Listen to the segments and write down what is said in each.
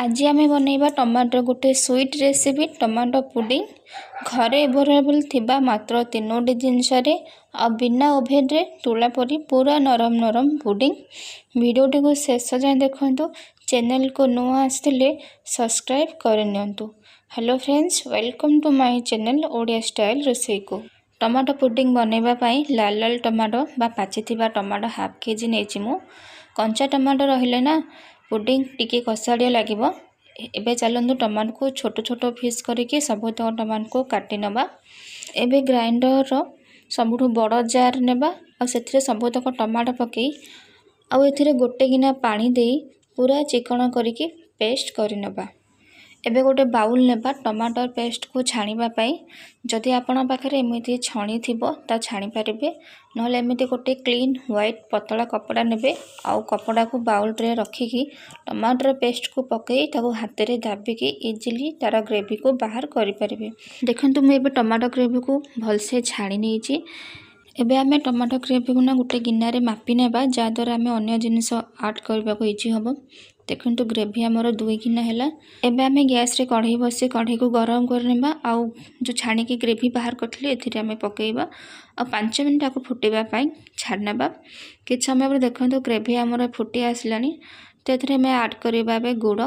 ଆଜି ଆମେ ବନେଇବା ଟମାଟୋ ଗୋଟେ ସୁଇଟ୍ ରେସିପି, ଟମାଟୋ ପୁଡ଼ିଂ। ଘରେ ଆଭେଲେବୁଲ୍ ଥିବା ମାତ୍ର ତିନୋଟି ଜିନିଷରେ ଆଉ ବିନା ଓଭେନରେ ତୁଳା ପରି ପୁରା ନରମ ନରମ ପୁଡ଼ିଂ। ଭିଡ଼ିଓଟିକୁ ଶେଷ ଯାଏଁ ଦେଖନ୍ତୁ। ଚ୍ୟାନେଲକୁ ନୂଆ ଆସିଥିଲେ ସବସ୍କ୍ରାଇବ୍ କରିନିଅନ୍ତୁ। Hello friends, welcome to my channel Odia style ରୋଷେଇକୁ। ଟମାଟୋ ପୁଡ଼ିଂ ବନେଇବା ପାଇଁ ଲାଲ ଲାଲ ଟମାଟୋ ବା ପାଚିଥିବା ଟମାଟୋ ହାଫ୍ କେଜି ନେଇଛି ମୁଁ। କଞ୍ଚା ଟମାଟୋ ରହିଲେ ନା ପୁଡ଼ିଂ ଟିକେ କଷାଳିଆ ଲାଗିବ। ଏବେ ଚାଲନ୍ତୁ, ଟମାଟୋକୁ ଛୋଟ ଛୋଟ ପିସ୍ କରିକି ସବୁତକ ଟମାଟୋକୁ କାଟି ନେବା। ଏବେ ଗ୍ରାଇଣ୍ଡରର ସବୁଠୁ ବଡ଼ ଜାର୍ ନେବା ଆଉ ସେଥିରେ ସବୁତକ ଟମାଟୋ ପକାଇ ଆଉ ଏଥିରେ ଗୋଟେ ଗିନା ପାଣି ଦେଇ ପୁରା ଚିକଣ କରିକି ପେଷ୍ଟ କରିନେବା। ଏବେ ଗୋଟେ ବାଉଲ୍ ନେବା ଟମାଟର ପେଷ୍ଟକୁ ଛାଣିବା ପାଇଁ। ଯଦି ଆପଣଙ୍କ ପାଖରେ ଏମିତି ଛଣି ଥିବ ତା ଛାଣିପାରିବେ, ନହେଲେ ଏମିତି ଗୋଟେ କ୍ଲିନ୍ ହ୍ୱାଇଟ୍ ପତଳା କପଡ଼ା ନେବେ ଆଉ କପଡ଼ାକୁ ବାଉଲ୍ରେ ରଖିକି ଟମାଟର ପେଷ୍ଟକୁ ପକାଇ ତାକୁ ହାତରେ ଦାବିକି ଇଜିଲି ତା'ର ଗ୍ରେଭିକୁ ବାହାର କରିପାରିବେ। ଦେଖନ୍ତୁ, ମୁଁ ଏବେ ଟମାଟୋ ଗ୍ରେଭିକୁ ଭଲସେ ଛାଣି ନେଇଛି। ଏବେ ଆମେ ଟମାଟୋ ଗ୍ରେଭିକୁ ନା ଗୋଟେ ଗିନାରେ ମାପି ନେବା, ଯାହାଦ୍ୱାରା ଆମେ ଅନ୍ୟ ଜିନିଷ ଆଡ଼୍ କରିବାକୁ ଇଜି ହେବ। ଦେଖନ୍ତୁ, ଗ୍ରେଭି ଆମର 2 ଗିନା ହେଲା। ଏବେ ଆମେ ଗ୍ୟାସ୍ରେ କଢ଼େଇ ବସି କଢ଼େଇକୁ ଗରମ କରିନେବା ଆଉ ଯେଉଁ ଛାଣିକି ଗ୍ରେଭି ବାହାର କରିଥିଲେ, ଏଥିରେ ଆମେ ପକାଇବା ଆଉ 5 ମିନିଟ୍ ତାକୁ ଫୁଟିବା ପାଇଁ ଛାଡ଼ି ନେବା। କିଛି ସମୟ ପରେ ଦେଖନ୍ତୁ, ଗ୍ରେଭି ଆମର ଫୁଟି ଆସିଲାଣି। ତ ଏଥିରେ ଆମେ ଆଡ଼୍ କରିବା ଏବେ ଗୁଡ଼।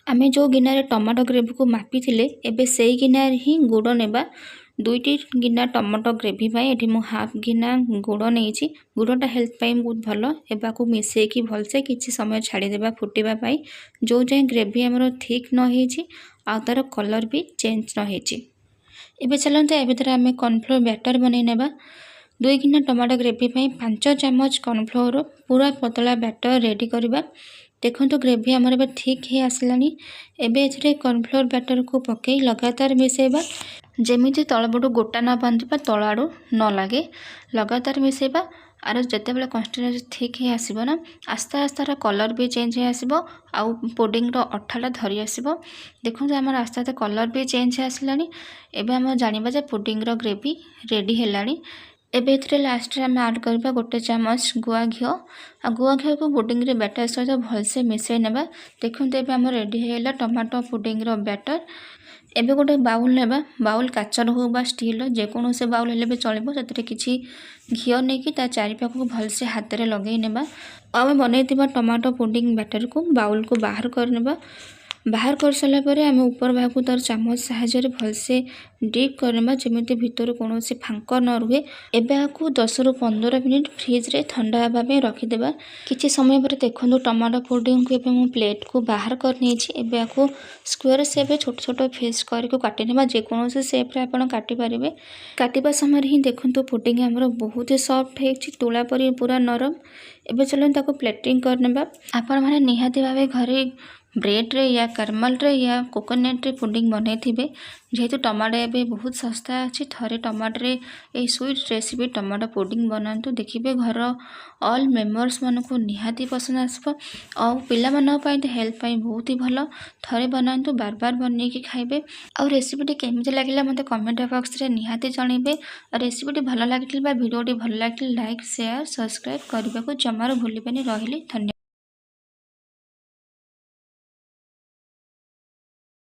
ଆମେ ଯେଉଁ ଗିନାରେ ଟମାଟୋ ଗ୍ରେଭିକୁ ମାପିଥିଲେ, ଏବେ ସେଇ ଗିନାରେ ହିଁ ଗୁଡ଼ ନେବା। 2ଟି ଗିନା ଟମାଟୋ ଗ୍ରେଭି ପାଇଁ ଏଠି ମୁଁ ହାଫ୍ ଗିନା ଗୁଡ଼ ନେଇଛି। ଗୁଡ଼ଟା ହେଲ୍ଥ ପାଇଁ ବହୁତ ଭଲ। ଏହାକୁ ମିଶାଇକି ଭଲସେ କିଛି ସମୟ ଛାଡ଼ିଦେବା ଫୁଟିବା ପାଇଁ, ଯେଉଁ ଯାଏଁ ଗ୍ରେଭି ଆମର ଥିକ୍ ନ ହେଇଛି ଆଉ ତା'ର କଲର୍ ବି ଚେଞ୍ଜ ନ ହେଇଛି। ଏବେ ଚାଲନ୍ତୁ, ଏ ଭିତରେ ଆମେ କର୍ଣ୍ଣଫ୍ଲୋର୍ ବ୍ୟାଟର୍ ବନେଇ ନେବା। 2 ଗିନା ଟମାଟୋ ଗ୍ରେଭି ପାଇଁ 5 ଚାମଚ କର୍ଣ୍ଣଫ୍ଲୋର୍ ପୁରା ପତଳା ବ୍ୟାଟର୍ ରେଡ଼ି କରିବା। ଦେଖନ୍ତୁ, ଗ୍ରେଭି ଆମର ଏବେ ଥିକ୍ ହେଇ ଆସିଲାଣି। ଏବେ ଏଥିରେ କର୍ଣ୍ଣଫ୍ଲୋର୍ ବ୍ୟାଟର୍କୁ ପକାଇ ଲଗାତାର ମିଶାଇବା, ଯେମିତି ତଳପଟୁ ଗୋଟା ନ ବାନ୍ଧିବା, ତଳ ଆଡ଼ୁ ନ ଲାଗେ। ଲଗାତାର ମିଶାଇବା। ଆର ଯେତେବେଳେ କନସିଷ୍ଟେନ୍ସି ଥିକ୍ ହେଇ ଆସିବ ନା, ଆସ୍ତେ ଆସ୍ତେ ତାର କଲର୍ ବି ଚେଞ୍ଜ ହେଇ ଆସିବ ଆଉ ପୁଡ଼ିଂର ଅଠାଟା ଧରି ଆସିବ। ଦେଖନ୍ତୁ, ଆମର ଆସ୍ତେ ଆସ୍ତେ କଲର୍ ବି ଚେଞ୍ଜ ହେଇ ଆସିଲାଣି। ଏବେ ଆମେ ଜାଣିବା ଯେ ପୁଡ଼ିଂର ଗ୍ରେଭି ରେଡ଼ି ହେଲାଣି। ଏବେ ଏଥିରେ ଲାଷ୍ଟରେ ଆମେ ଆଡ଼୍ କରିବା 1 ଚାମଚ ଗୁଆ ଘିଅ ଆଉ ଗୁଆ ଘିଅକୁ ପୁଡ଼ିଂରେ ବ୍ୟାଟର୍ ସହିତ ଭଲସେ ମିଶାଇ ନେବା। ଦେଖନ୍ତୁ, ଏବେ ଆମର ରେଡ଼ି ହେଇଗଲା ଟମାଟୋ ପୁଡ଼ିଂର ବ୍ୟାଟର୍। ଏବେ ଗୋଟେ ବାଉଲ୍ ନେବା। ବାଉଲ୍ କାଚର ହେଉ ବା ଷ୍ଟିଲ୍ର, ଯେକୌଣସି ବାଉଲ୍ ହେଲେ ବି ଚଳିବ। ସେଥିରେ କିଛି ଘିଅ ନେଇକି ତା ଚାରିପାଖକୁ ଭଲସେ ହାତରେ ଲଗାଇ ନେବା ଆଉ ଆମେ ବନେଇଥିବା ଟମାଟୋ ପୁଡ଼ିଂ ବ୍ୟାଟର୍କୁ ବାଉଲ୍କୁ ବାହାର କରିନେବା। ବାହାର କରିସାରିଲା ପରେ ଆମେ ଉପର ଭାଗକୁ ତାର ଚାମଚ ସାହାଯ୍ୟରେ ଭଲସେ ଡିପ୍ କରିନେବା, ଯେମିତି ଭିତରୁ କୌଣସି ଫାଙ୍କ ନ ରୁହେ। ଏବେ ଏହାକୁ 10ରୁ 15 ମିନିଟ୍ ଫ୍ରିଜ୍ରେ ଥଣ୍ଡା ହେବା ପାଇଁ ରଖିଦେବା। କିଛି ସମୟ ପରେ ଦେଖନ୍ତୁ, ଟମାଟୋ ପୁଡ଼ିଂକୁ ଏବେ ମୁଁ ପ୍ଲେଟ୍କୁ ବାହାର କରିନେଇଛି। ଏବେ ଏହାକୁ ସ୍କୋୟାର ସେପ୍ରେ ଛୋଟ ଛୋଟ ପିସ୍ କରିକି କାଟିନେବା। ଯେକୌଣସି ସେପ୍ରେ ଆପଣ କାଟିପାରିବେ। କାଟିବା ସମୟରେ ହିଁ ଦେଖନ୍ତୁ, ପୁଡ଼ିଂ ଆମର ବହୁତ ସଫ୍ଟ ହେଇଛି, ତୁଳା ପରି ପୁରା ନରମ। ଏବେ ଚାଲନ୍ତୁ, ତାକୁ ପ୍ଲେଟିଂ କରିନେବା। ଆପଣମାନେ ନିହାତି ଭାବେ ଘରେ ବ୍ରେଡ଼୍ରେ ୟା କାରମେଲରେ ୟା କୋକୋନଟ୍ରେ ପୁଡ଼ିଂ ବନେଇଥିବେ। ଯେହେତୁ ଟମାଟୋ ଏବେ ବହୁତ ଶସ୍ତା ଅଛି, ଥରେ ଟମାଟୋରେ ଏଇ ସୁଇଟ୍ ରେସିପି ଟମାଟୋ ପୁଡ଼ିଂ ବନାନ୍ତୁ। ଦେଖିବେ, ଘର ଅଲ୍ ମେମ୍ବର୍ସମାନଙ୍କୁ ନିହାତି ପସନ୍ଦ ଆସିବ। ଆଉ ପିଲାମାନଙ୍କ ପାଇଁ ତ ହେଲ୍ଥ ପାଇଁ ବହୁତ ହି ଭଲ। ଥରେ ବନାନ୍ତୁ, ବାର ବାର ବନେଇକି ଖାଇବେ। ଆଉ ରେସିପିଟି କେମିତି ଲାଗିଲା, ମୋତେ କମେଣ୍ଟ ବକ୍ସରେ ନିହାତି ଜଣାଇବେ। ଆଉ ରେସିପିଟି ଭଲ ଲାଗିଥିଲେ ବା ଭିଡ଼ିଓଟି ଭଲ ଲାଗିଥିଲେ, ଲାଇକ୍, ସେୟାର, ସବସ୍କ୍ରାଇବ୍ କରିବାକୁ ଜମାରୁ ଭୁଲିବେନି। ରହିଲି, ଧନ୍ୟବାଦ।